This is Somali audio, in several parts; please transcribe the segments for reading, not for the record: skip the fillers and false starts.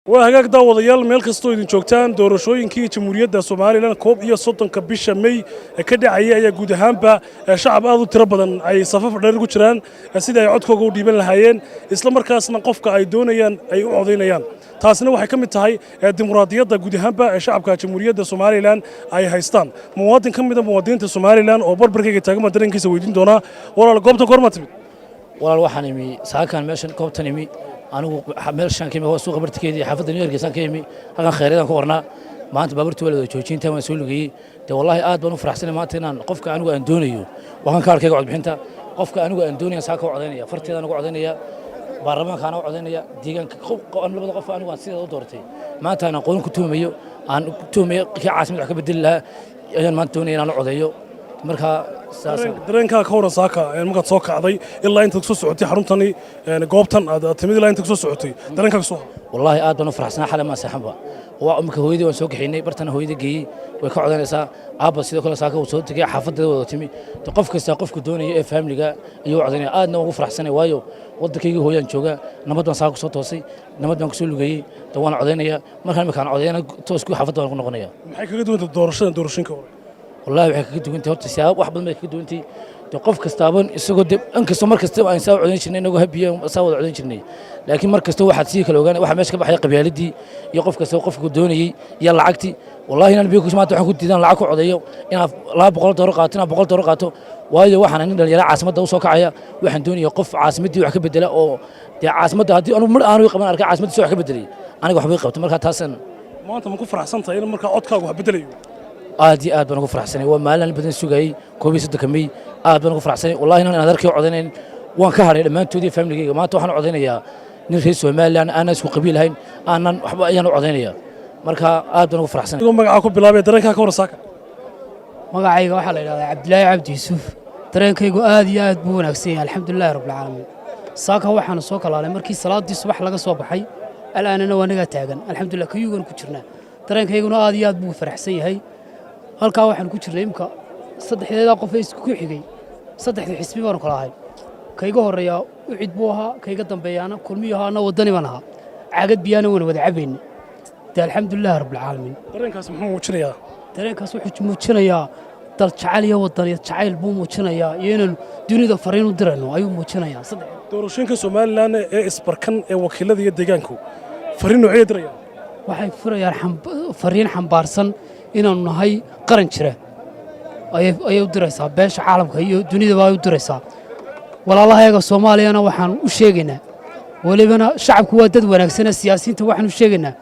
Waa hagaag, daawadayaal, meel kastoo idin joogtaan. Doorashooyinkii Jamhuuriyadda Somaliland 31-ka bisha Mey ka dhacayay ayaa guud ahaanba shacab aad u tiro badan ay safaf dheer ku jiraan sidii ay codkooga u dhiiban lahaayeen, isla markaasna qofka ay doonayaan ay u codaynayaan. Taasina waxay ka mid tahay dimuqraadiyadda guud ahaanba ee shacabka Jamhuuriyadda Somaliland ay haystaan. Muwaadin ka mida muwaadiniinta Somaliland oo barbarkayga taagan baan dareenkiisa weydiin doonaa. Walaal, goobta goormaa timid? Walaal, waxaan imi saakaan meeshan, goobtan imi. Anigu meeshaan ka imi waa suuqa bartikeedii, xaafadda New York ka imi. Halkan khayradan ku qornaa. Maanta baabuurtii waa la wada joojinta, waan soo lugeeyey. Dee wallaahi aad baan u faraxsanay maanta inaan qofka anigu aan doonayo, waxaan kaarkayga codbixinta, qofka anigu aan doonaya saaka u codaynaya, farteedaan ugu codaynaya, baarlamaanka u codaynaya, deegaanka labada qof anigu aan sideeda u doortay. Maanta aan aqoon ku tuhumayo, aan ku tuhumayo kii caasimad wax ka bedeli lahaa ayaan maanta doonaya inaan u codeeyo. Marka Dareenkaa ka waran saaka markaad soo kacday ilaa intaad kusoo socotay xaruntani, goobtan aad timid ilaa intaad kusoo socotay, dareenkaa kasoo? Wallaahi aad baan u faraxsanaa. Xalay maan seexanba. Waa imika hooyadii waan soo kaxaynay, bartana hooyada geeyey, way ka codanaysaa. Aabba sidoo kale saaka uu soo tegay, xaafadeeda wada timi. Qof kasta qofku doonaya ee faamiliga ayuu codanaya. Aadna waan ugu faraxsanay, waayo waddankaygii hooyaan jooga. Nabad baan saaka kusoo toosay, nabad baan kusoo lugeeyey. De waan codaynaya. Markaan imika aan codayana, toosku xaafadda baan ku noqonaya. Maxay kaga duwantay doorashadan doorashooyinka hore? Wallahi waxay kaga duwantay horta siyaabo wax badan bay kaga duwantay. De qof kastaaban isagoo de inkastoo mar kasta aan saa codayn jirnay, inagoo habiya saa wada codayn jirnay, laakiin mar kasta waxaad sii kala ogaan waxa meesha ka baxaya qabyaaladii iyo qof kasta qofku doonayey iyo lacagtii. Wallahi inaan biyo maanta waxaan ku diidan lacag ku codeeyo, inaan $200 qaato, inaan $100 qaato, waayo waxaan nin dhalinyaro caasimadda u soo kacaya. Waxaan doonaya qof caasimaddii wax ka bedela oo dee caasimadda haddii anu mar aanu qaban arkay caasimadda si wax ka bedelay, aniga waxbay qabto. Marka taasan Maanta ma ku faraxsan tahay in markaa codkaagu wax bedelayo? Aad iyo aad baan ugu faraxsanay. Waa maalin badan sugayey, 31-ka Mey. Aad baan ugu faraxsanay. Wallahi inaan adeerkay codaynayn, waan ka hadhay dhammaantoodii faamiligayga. Maanta waxaan codaynayaa nin reer Somaliland aanan isku qabiil ahayn, aanan waxba ayaan u codaynaya. Marka aad baan ugu faraxsanay. Adigoo magacaa ku bilaabay, dareenkaa ka waran saaka? Magacayga waxaa la yidhahdaa Cabdilaahi Cabdi Yuusuf. Dareenkaygu aad iyo aad buu wanaagsan yahay, alxamdulilahi rabbilcaalamiin. Saaka waxaanu soo kalaalay markii salaaddii subax laga soo baxay, al'aanana waa nagaa taagan, alxamdulillah, kayugan ku jirnaa. Dareenkayguna aad iyo aad buu faraxsan yahay. Halkaa waxaanu ku jirnay imka saddexdeedaa qof ee isku xigay, saddexdii xisbi baanu kala ahay. Kayga horreeyaa UCID buu ahaa, kayga dambeeyaana Kulmiyu ahaa, anna Waddani baan ahaa. Caagad biyaana waana wada cabayna. Dee alxamdulilahi rabbilcaalamiin. Dareenkaas muxuu muujinayaa? Dareenkaas wuxuu muujinayaa dal jacayl iyo wadaniyad jacayl buu muujinayaa, iyo inaanu dunida fariin u dirayno ayuu muujinayaa. Saddex Doorashooyinka Somaliland ee isbarkan ee wakiilada iyo deegaanku fariin noociyay dirayaan? Waxay furayaan fariin xambaarsan inaanu nahay qaran jira ayay u diraysaa beesha caalamka iyo dunidaba ay u diraysaa. Walaalahayaga Soomaaliyana waxaan u sheegaynaa, welibana shacabku waa dad wanaagsane, siyaasiyiinta waxaan u sheegaynaa,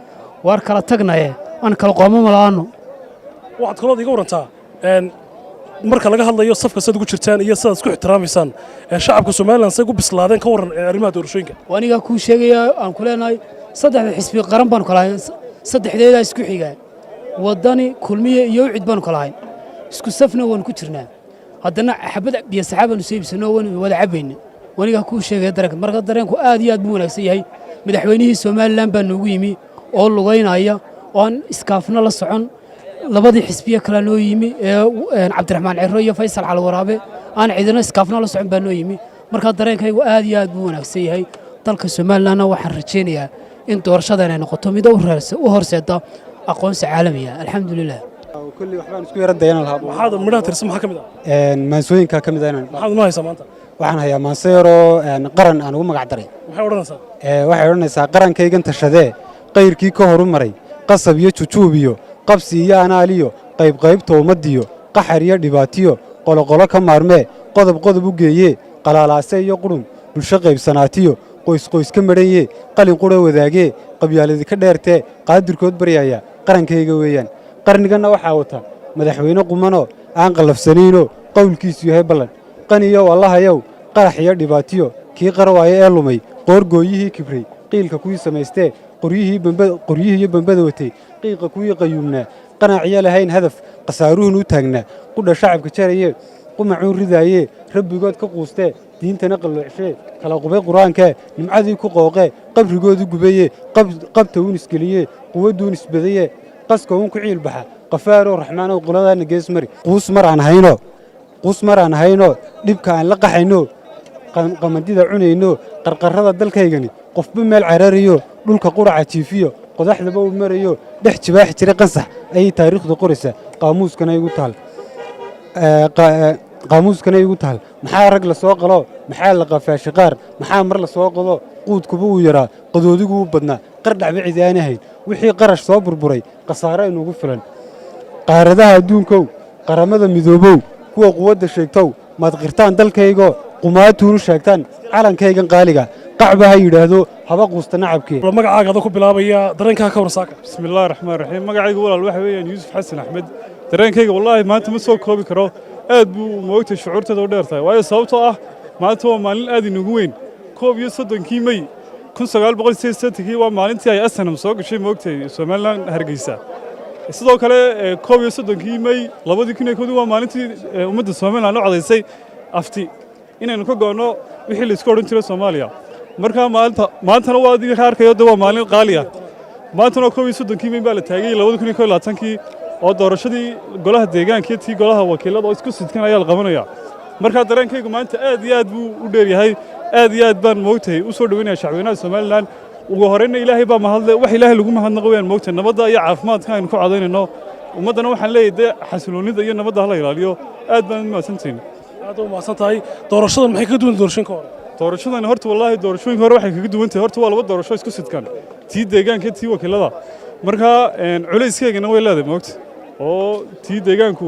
waar kala tagnaye aan kala qoomama la'aano. Waxaad kalood iga warantaa marka laga hadlayo safka sidaad ugu jirtaan iyo sidaad isku ixtiraamaysaan, shacabka Somaliland say ku bislaadeen, ka warran arrimaha doorashooyinka? Waa anigaa kuu sheegaya, aan ku leenahay saddexda xisbi qaran baanu kala ahay, saddexdeedaa isku xigaa, Waddani, Kulmiye iyo UCID baanu kala ahay. Isku safna waanu ku jirnaa. Haddana xabad biyo saxaa baanu soo iibsanno, waanu wada cabayna. Wanigaa kuu sheegaya dareenka. Marka dareenku aad iyo aad buu wanaagsan yahay. Madaxweynihii Somaliland baa noogu yimi oo lugaynaya oo aan iskaafna la socon. Labadii xisbiye kale noo yimi ee Cabdiraxmaan Ciro iyo Faysal Cali Waraabe, aan cidina iskaafna la socon baa noo yimi. Marka dareenkaygu aad iyo aad buu wanaagsan yahay. Dalka Somalilandna waxaan rajaynayaa in doorashadan ay noqoto mid u horseeda aqoonsi caalamiya, alxamdulilah. Kulli waxbaan isku yara dayan lahaa. Maxaad midhaha tirsan, maxaa ka mid ah? Maansooyinka ka mid ah inaan Maxaad inoo haysaa maanta? Waxaan hayaa maanso yaroo qaran aan ugu magac daray. Maxay odhanaysaa? Waxay odhanaysaa: qarankaygan tashadee qayrkii ka horumaray, qasab iyo jujuub iyo qabsi iyo anaaliyo, qaybqaybta ummaddiyo, qaxar iyo dhibaatiyo, qoloqolo ka maarmee, qodob qodob u geeyee, qalaalaase iyo qurun bulsho qaybsanaatiyo, qoysqoys ka madhanyee, qalin qura wadaagee, qabyaaladi ka dheertee, qaadirkood baryaya, qarankayga weeyaan. Qarniganna waxaa wata madaxweyne qumanoo aan qallafsanaynoo qowlkiisu yahay ballan qaniyow allahayow. Qarax iyo dhibaatiyo kii qarwaayo ee lumay, qoorgooyihii kibray, qiilka kuwii samaystee, qoryihii iyo bambada watay, qiiqa kuwii qayuumnaa, qanaaciyo lahayn hadaf, khasaaruhun u taagnaa, qudha shacabka jarayee, qumacuun ridaayee, rabbigood ka quustee, diintana qalloocshee, kala qubay qur-aankee, nimcadii ku qooqee, qabrigoodu gubayee, qabta uun isgeliyee, quwadduun isbadayee, qaska uun ku ciilbaxa, qafaaroo raxmaanow, qoladaana gees mari. Quus mar aan hayno, quus mar aan hayno, dhibka aan la qaxayno, qamandida cunayno, qarqarrada dalkaygani qofba meel cararayo, dhulka quraca jiifiyo. Qodaxdaba uu marayo dhex jibaaxi jiray qansax ayay taariikhdu qoraysaa, qaamuuskana igu taal, qaamuuskana igu taal. Maxaa rag la soo qalo? Maxaa la qafaashay qaar? Maxaa mar la soo qodo? Quudkuba uu yaraa, qadoodigu u badnaa, qardhacba cidi aan ahayn. Wixii qarash soo burburay, khasaare inugu filan. Qaaradaha adduunkow, Qaramada Midoobow, kuwa quwadda sheegtow, maad qirtaan dalkaygoo qumaatuunu sheegtaan calankaygan qaaliga? Qacba ha yidhaahdo, haba quusta nacabkee. Magacaaga adoo ku bilaabaya, dareenkaa ka war saaka. Bismi Illaahi Raxmaan Raxiim. Magacaygu, walaal, waxa weeyaan Yuusuf Xasan Axmed. Dareenkayga wallaahi maanta ma soo koobi karo, aad buu moogtay shucuurteeda u dheer tahay, waayo sababtoo ah maanta waa maalin aad inugu weyn. 31-kii Mey 1988-kii waa maalintii ay SNM soo gashay moogtay Somaliland, Hargeysa. Sidoo kale 31-kii Mey 2001-dii waa maalintii ummadda Somaliland u codaysay afti inaynu ka go'no wixii laisku odhan jiray Soomaaliya. Markaa maalinta maantana waa adiga ka arkayo de, waa maalin qaali ah. Maantana 31-kii Mey baa la taagay 2021-kii, oo doorashadii golaha deegaanka iyo tii golaha wakiilada oo isku sidkan ayaa la qabanaya. Markaa dareenkaygu maanta aad iyo aad buu u dheeryahay, aad iyo aad baan moogtahay u soo dhoweynaya shacweynaha Somaliland. Ugu horreynna Ilaahay baa mahadle, wax Ilaahay lagu mahadnaqo weyaan moogtahay nabadda iyo caafimaadka aynu ku codaynayno. Ummaddana waxaan leeyahay dee xasiloonnida iyo nabadda hala ilaaliyo. Aad baan u mahadsantihin. Aad u mahadsan tahay. Doorashadan maxay kaga duwan doorashooyinka hore? Doorashadan horta wallaahi doorashooyinka hore waxay kaga duwan tahay, horta waa laba doorasho isku sidkan, tii deegaanka, tii wakiilada. Marka culayskeegana way leedahay moogta, oo tii deegaanku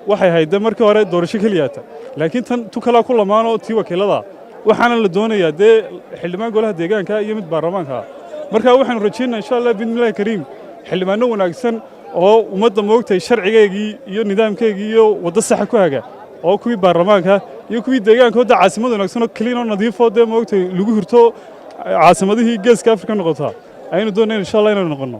waxay ahayd de markii hore doorasho keliyaata, laakiin tan tu kalaa ku lamaanoo tii wakiilada, waxaana la doonayaa dee xildhibaan golaha deegaanka iyo mid baarlamaanka. Marka waxaanu rajaynaa, insha Allah biidnillahi kariim, xildhibaano wanaagsan oo ummadda moogtay sharcigeygii iyo nidaamkeygii iyo waddo saxa ku haga, oo kuwii baarlamaanka iyo kuwii deegaanka oo dee caasimad wanaagsan oo clean oo nadiifoo dee moogtay lagu hirto caasimadihii Geeska Afrika noqotaa ayaynu doonayna, insha Allah, inaynu noqonno.